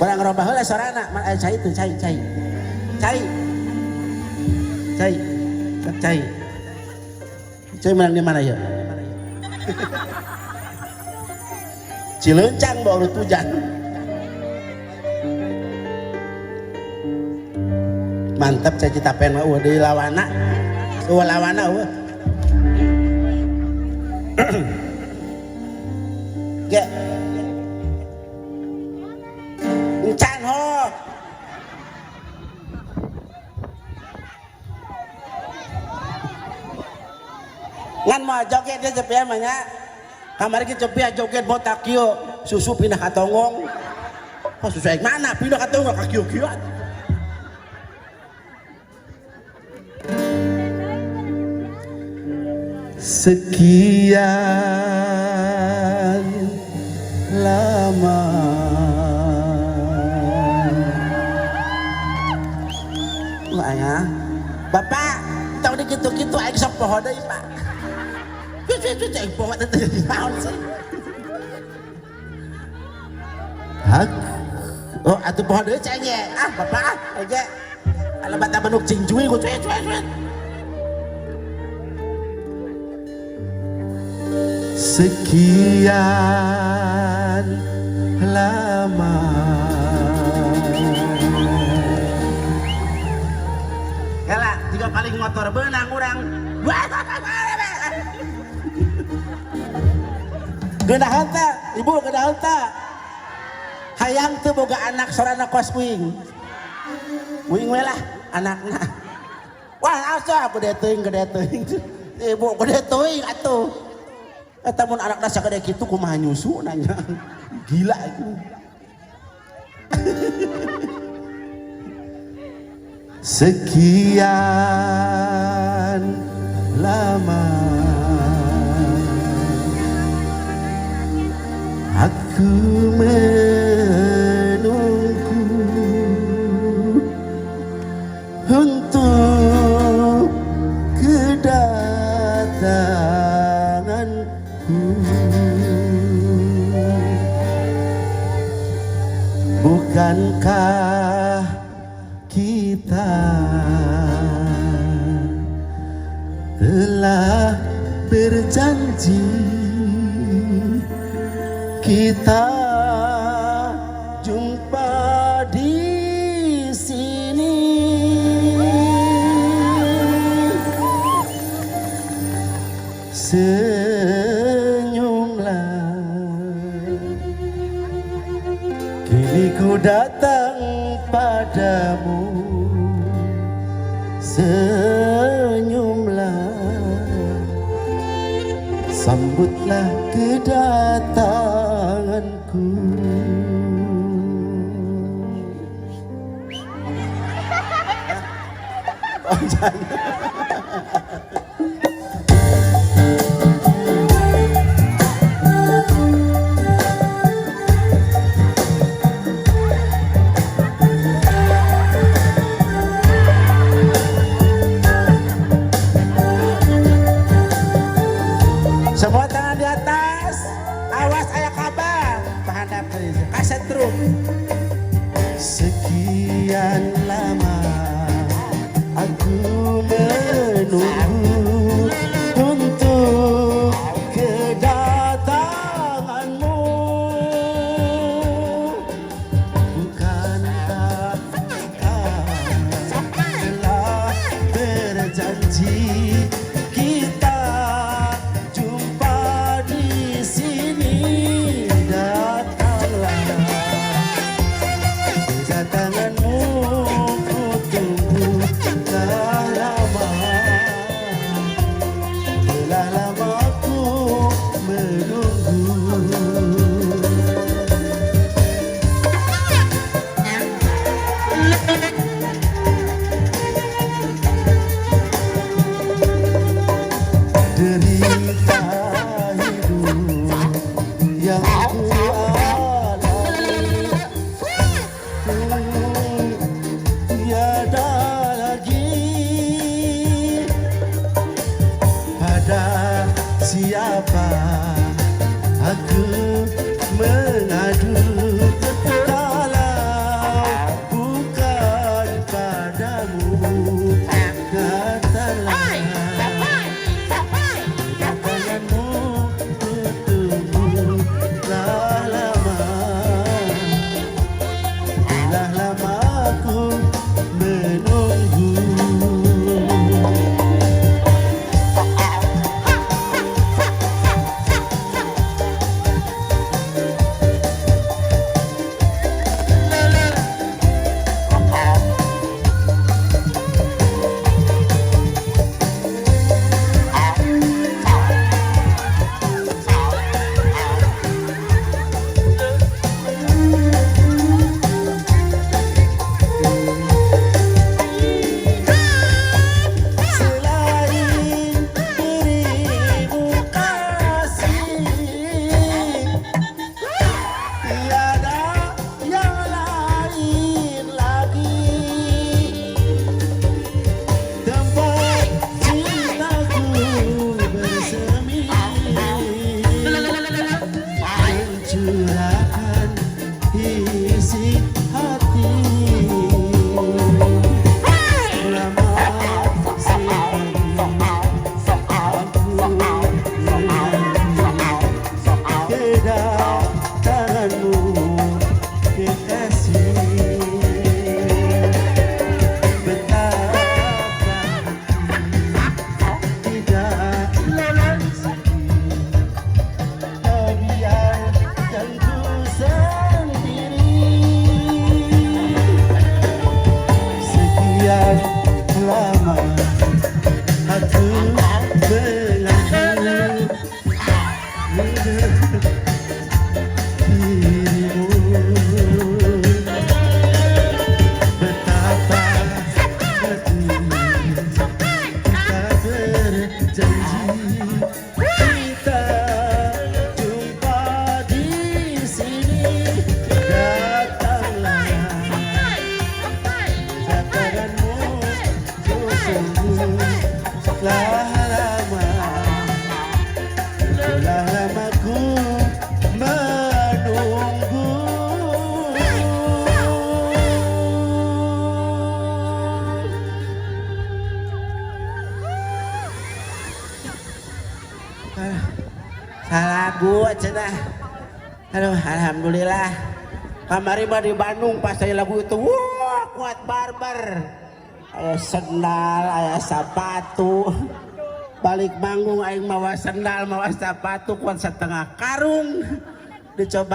Kurang ngerobah heula sorana, man cai teu cai cai. Cai. Cai. Cai. Cai menang di mana ya? Cilencang baru tujan. Mantap cai Citapen mah eueuh deui lawana. Eueuh lawana eueuh. Ge. Encan ho. Ngan mah joget dia cepia mah nya. Kamari ge cepia joget botak kieu, susu pindah ka tonggong. Oh, susu aing mana pindah ka tonggong ka kieu-kieu. Sekian lama Wah, ya. Bapak, tau di kitu-kitu aing sok poho deui, Pak. Cucu cucu aing poho teh naon sih? Hak. Oh, atuh poho deui cai ge. Ah, Bapak ah, ge. Ala bata benuk cingcui ku cuy cuy cuy. Sekian lama Kala, jika paling motor benang urang. Geunaheun teh, Ibu geunaheun teh. Hayang teu boga anak sorana kos uing. Uing we lah anakna. Wah, asa gede teuing gede teuing. Ibu gede teuing atuh. Eta mun anakna sagede kitu kumaha nyusu nanya. Gila itu. Sekian lama aku menunggu untuk kedatanganku. Bukankah kita telah berjanji, kita jumpa di sini. Senyumlah, kini ku datang padamu. Senyumlah, sambutlah kedatanganku. Oh, jangan. Semua tangan di atas. Awas aya kabar. Terhadap kaset truk. Sekian lama aku menunggu untuk kedatanganmu. Bukankah kita telah berjanji kita jumpa di sini? Datanglah kedatanganmu, Isi hati. Lama sekali aku menanti kedatanganmu, kekasih. Betapa tidak sedih, biarkan ku sendiri. Sekian lama aku menanti dirimu. Betapa hati kita berjanji, kita jumpa di sini. Datanglah, kedatanganmu ku sungguh telah lama, telah lama ku menunggu. Salagu cenah. Aduh, alhamdulillah. Kamari mah di Bandung pas saya lagu itu, wah, kuat barbar. Aya sendal, aya sepatu. Balik manggung aing mawa sendal, mawa sepatu kuat setengah karung. Dicoba.